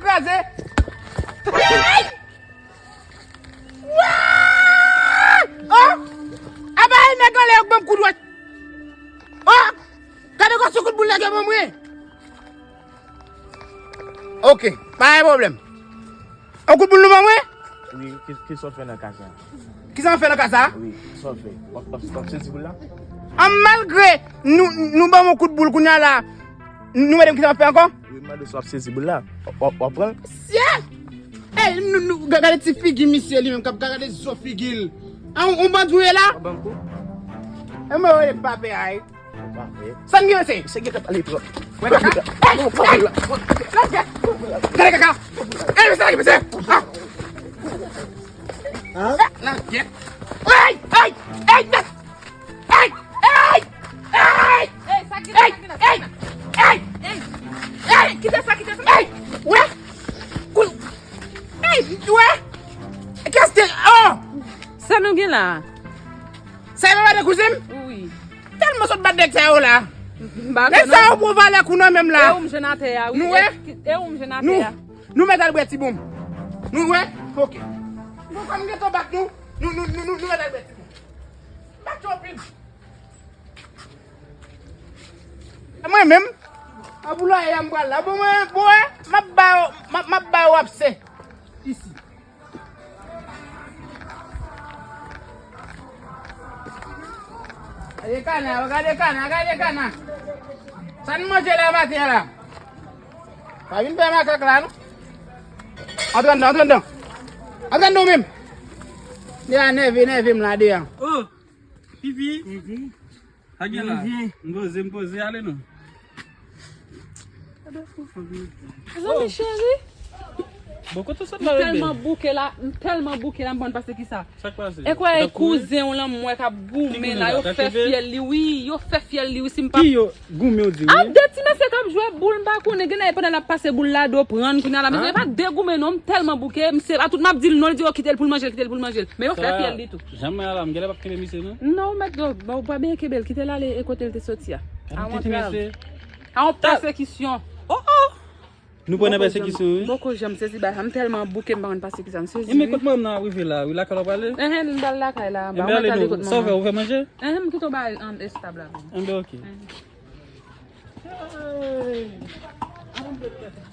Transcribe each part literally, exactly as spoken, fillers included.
Kraze. Ay! Wa! Oh! Aba, e nèg anlè yo k ban m kout wòch. Oh! Gade kòman se kout boul nèg yo ban mwen. Ok, pa gen pwoblèm. Yon kout boul nou ban mwen? Wi, ki, ki sa w fè nan ka sa? Ki sa m fè nan ka sa? Wi, ki sa w fè? W ap, w ap, w ap sezi boul la? An, malgre nou, nou ban mwen kout boul kounye a la, nou mande m ki sa m ap fè ankò? Wi, m mande si w ap sezi boul la. W ap, w ap pran l? Syè! Ey, nou, nou, ga-, gade ti figi misye li menm, k ap gade zo figi l. An, yon bandi w ye la? W ap ban m kou? E mwen rele m pa pè a, wi. Sa n gen, mesye? Misye gen tan pale twòp. Wè kaka. Ey, non, pa vle la. Gade kaka. Ey, mesye, gade mesye. Ah. Nan gyèt. Ey, ey, ey, ey, ey, ey, ey, ey, ey, ey, ey, kite sa, kite sa. Ey, wè. Kou-, ey, wè. Kès te, oh. Sa nou gen la? Sa e pa de kouzen m? Wi. Tèlman sot bat nèg sa yo la. Nèg sa yo pran valè kou nan men m la. E ou m jwenn atè a, wi. Nou wè? E, e ou m jwenn atè a. Nou mèt al bwè ti bonm. Nou wè? Ok. Bon, kòm m gentan bat nou, nou, nou, nou, nou, nou mèt al bwè ti bonm. M bat yo anpil. Mwen menm, an pou lòyè a m pral la. Bon, mwen, bon, wè, m ap ba yo, m ap, m ap ba yo absè. Isi. Gade kana, gade kana, gade kana. Sa n manje la maten an la? Pa vin fè makak la, non. Antre anndan, antre anndan. Antre anndan w menm. Deja nève, nève m la deja. Oh, pipi. Sa gen la? M poze, m poze, ale non. Zanmi cheri. Bon, kote w sot la, bebe? M tèlman bouke la, m tèlman bouke la, m pa konn pase kisa. Sa k pase? E kwè e kouzen w lan m wè k ap goumen la, yo fè fyèl li, wi, yo fè fyèl li, wi, si m pa. Ki yo goumen w di, wi? A de ti mesye k ap jwe boul, m pa konnen, gen lè pandan l ap pase boul la, do pran, kounye a la, mesye pa degoumen non, m tèlman bouke, m se pa tout m ap di l non, li di yo kite l pou l manje l, kite l pou l manje l. Men yo fè fyèl li tou. Jan m wè a la, m genlè p ap kenbe misye non. Non, ou mèt, ou pa byen kenbe l, kite l ale e kote l te soti a. A yon trav. A yon pèsekisyon. Oh, oh! Nou pran nan pèsekisyon, wi. M poko janm sezi bagay sa, m tèlman bouke, m pa konn pase kisa m sezi. Enben, wi. Kot manman w rive la, wi, lakay w ap pale? Enhen, m pral lakay la, anba, mwen prale kot manman. Sa w fè, ou fè manje? Enhen, m kite w bay, um, estab la pou mwen. Enben, ok.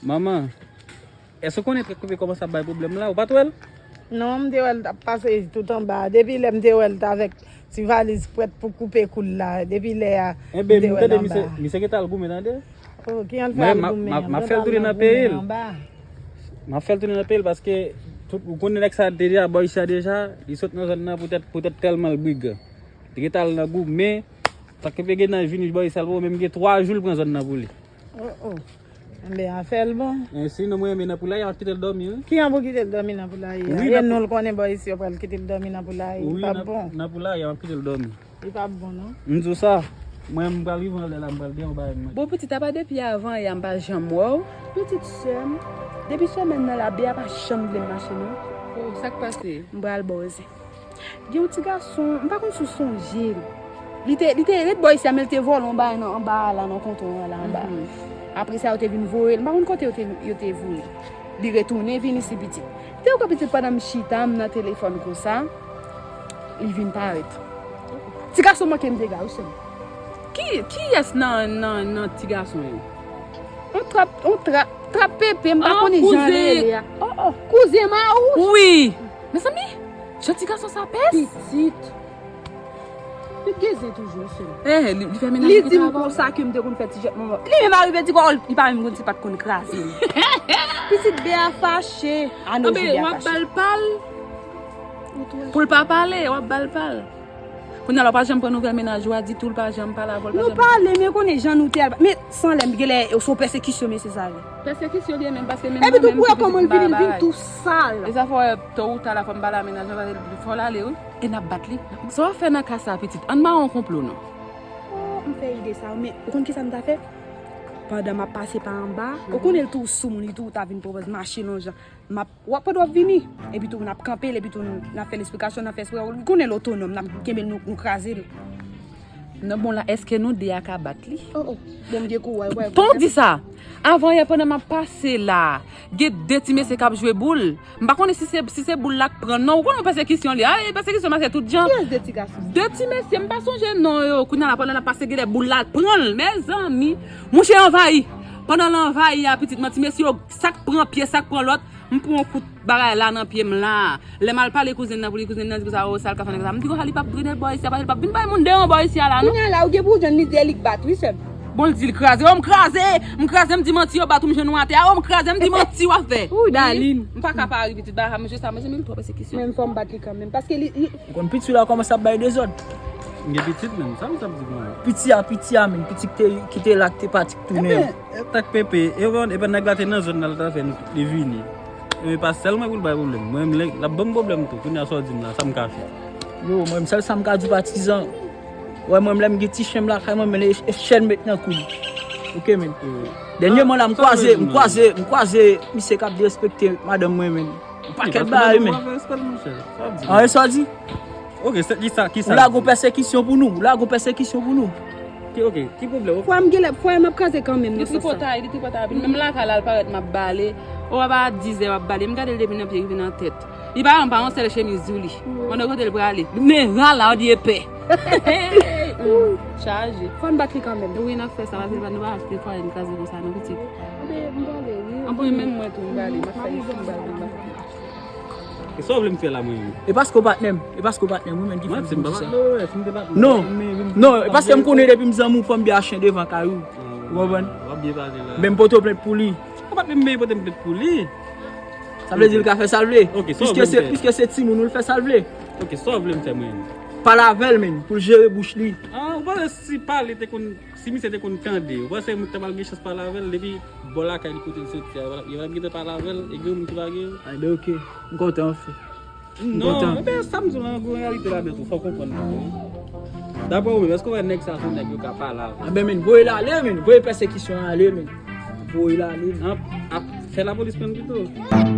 Manman, èske w konnen trèt koupe kòmanse ap bay pwoblèm la? Ou pa t wè l? Non, m te wè l t ap pase tout anba. Depi lè m te wè l t avèk ti valiz prèt pou koupe kou l la. Depi lè a, m te wè l anba. Enben, m tande misye, misye gentan al goumen, tande? Oh, ki jan l fè al goumen an? M ap fè l tounen nan peyi l. M ap fè l tounen nan peyi l paske tout, ou konnen nèg sa deja, bò isi a deja, li sot nan zòn nan poutèt, poutèt tèlman l brigan. Li gentan al nan goumen, tanke pe gen nan vini bò isi a, l poko menm gen twa jou l pran zòn nan pou li. Oh, oh. Enben, afè l bon. E sinon, mwen menm nan poulaye a, m ap kite l dòmi, wi. Ki jan pou kite l dòmi nan poulaye a? Wi, e nou l konnen bò isi, yo pral kite l dòmi nan poulaye. Wi, nan poulaye a, m ap kite l dòmi. Li p ap bon, non. M di w sa, mwen, m pral rive anlè la, m pral gen yon bagay m manje. Bon, pitit, apa depi avan yè a m pa janm wè w? Pitit sè m, depi semèn nan la, bè a pa janm vle m mache, non. Oh, sa k pase? M pral ba w zen. Gen yon ti gason, m pa konn si w sonje l. Li te, li te ret bò isi a, men l te vòlè yon bagay nan anba a la, nan kontwa an la anba. Apre sa, yo te vin voye l. M pa konn kote yo te, yo te voye l. Li retounen vin isi pitit. Te ou kwè pitit pandan m chita, m nan telefòn konsa, li vin parèt. Ti gason manke m dega, wi, sè m. Ki, kiyès nan, nan, nan ti gason yo? On trap, on trap, trap pepe, m pa konnen jan l rele a. Oh, oh. Kouzen Mawouch. Wi. Mezanmi, jan ti gason sa pès. Pitit. Li gen zen toujou, sè m. Eh, li, li fè menaj li te avan. Li di m konsa ke m te konn fè ti jèt manman. Li menm arive di kwa, li pa menm konn si pa t konn kraze l. Pitit bè a fache. A nou jou bè a fache. W ap ba l pal. Pou l pa pale, w ap ba l pal. Kounye a la, w pa janm pran nouvèl menaj ou a ditou, l pa janm pale avè w, l pa janm. Nou pale, men konnen jan nou te al. Men san lè, m genlè, se yon pèsekisyon mesye sa ye. Pèsekisyon li ye menm, paske menm mwen menm, ti pitit m pa bay bagay. Epi tou, pou wè kòman l vini, l vin tou sal. E sa fè, to ou ta, la fò m pale a menaj mwen, paske fò l ale, wi. E n ap bat li. Sa w ap fè nan ka sa, pitit? Ann mare yon konplo, non. Oh, m fè ide sa, wi, men ou konn kisa m ta fè? Pandan m ap pase pa anba, ou konnen l tou sou moun, li tou ta vin pwopòz mache nan jan. M ap, w ap, pandan w ap vini, epi tou n ap kanpe l, epi tou n ap fè l esplikasyon, n ap fè espre, ou konnen l otonòm, n ap kenbe l, nou, nou kraze l. Non, bon, la, èske nou de a ka bat li? Oh, oh. Bon, m gen kou, wè, wè. Ton di sa. Avan yè, pandan m ap pase la, gen de ti mesye k ap jwe boul. M pa konnen si se si se boul la k pran l non. Ou konnen pèsekisyon li. Ay, pèsekisyon mache tout jan. Kiyès de ti gason? De ti mesye, m pa sonje non yo. Kounye a la, pandan l ap pase, gen de boul la pran l. Mezanmi, mouche anvayi. Pandan l anvayi a, pitit mwen, ti mesye yo, sa k pran pye, sa k pran lòt, m pran yon kout bagay la nan pye m la. Lè m al pale kouzen nan pou li, kouzen nan di konsa, o, sa l ka fè nèg sa. M di konsa, li p ap trennen bò isi a, paske li p ap vin bay moun deyon bò isi a la, non. Kounye a la, ou gen pou w jwenn li di e li k bat, wi, sè m. Bon, l di l kraze. O, m kraze! M kraze, m di manti, yo bat ou, m jwenn ou atè. O, m kraze, m di manti, w ap fè. Ou, Dalin. M pa ka pa ri, pitit, ba, mesye sa, mesye, men l twò pèsekisyon. Men fò m bat li kanmenm. Paske li, li Ou konn piti la kòmanse ap bay dezòd. M gen pitit menm, sa m t ap di mwen. Piti a, piti a, men. Piti ki te, ki te la, ki te pati, ki tounen an. E tak pepe, e bon, e bon, nèg la te nan zòn nan, l ta fè li vini. E pa sèl mwen pou l bay pwoblèm. Mwen menm, l ap ban m pwoblèm tou. Kounye a sa w di m la, sa m ka fè? Yo, mwen menm, sèl sa m ka di patizan. Wè, mwen menm, lè m gen ti chen m lakay mwen, men e chèn met nan kou l. Oke, men. Dènyèman la, m kwaze, m kwaze, m kwaze misye k ap derespekte madanm mwen, men. Yon pakèt bagay, men. An, e sa w di? Ok, se ki sa, ki sa? Ou lagon pèsekisyon pou nou. Ou lagon pèsekisyon pou nou. Ki, ok, ki pwoblèm? Fwa m gen lè, fwa m ap kraze kanmenm Li nan sans sa. Tripotay, li tripotay anpil. Menm lakay la, l parèt m ap bale. O, aba a dizè w ap bale. M gade l depi nan pye rive nan tèt. Li pa yon, pa yon sèl chemiz sou li. Mwen nan kote l prale. Men ral la, w di epè. Chaje. Fò n bat li kanmenm. Wi, n ap fè sa, paske nou pa achte fwa n kraze konsa, non, pitit. Anben, m prale, wi. Anpwen menm mwen tou, m prale. M ap fè yon film bale. E sa w vle m fè la mwen menm? E paske w patnè m. E paske w patnè m, wi, men ki fè Mwen m se m di pa sa. patnè w, si m te patnè w. Non, non, e paske m konnen depi m zanmi w, fò m byen achte devan kay ou. Ou konprann? W ap byen pale la. Men m pote w plent pou li. Ou pa t menm byen pote m plent pou li. Sa vle di l ka fè sa l vle. Ok, sa w Piske vle m se, fè? Piske se timoun ou, l fè sa l vle. Ok, sa w vle m fè mwen menm? Pale avè l, men, pou l jere bouch li. Ah, ou panse si pale te konn, si misye te konn tande, ou panse mwen t ap al gen chans pale avè l depi bò lakay li kote l soti a, yo pa t gentan pale avè l, e gen moun ki pa gen? Ay, ben, ok. M kontan, anfen. Non, enben, sa m di w la, gen yon reyalite ladan tou, fò w konprann li tou. Daprè ou menm, èske w wè nèg sa se yon nèg yo ka pale avè l? Anben, men, voye l ale, men. Voye pèsekisyon an ale, men. Voye l ale, men. An, ap fè lapolis pran l pito.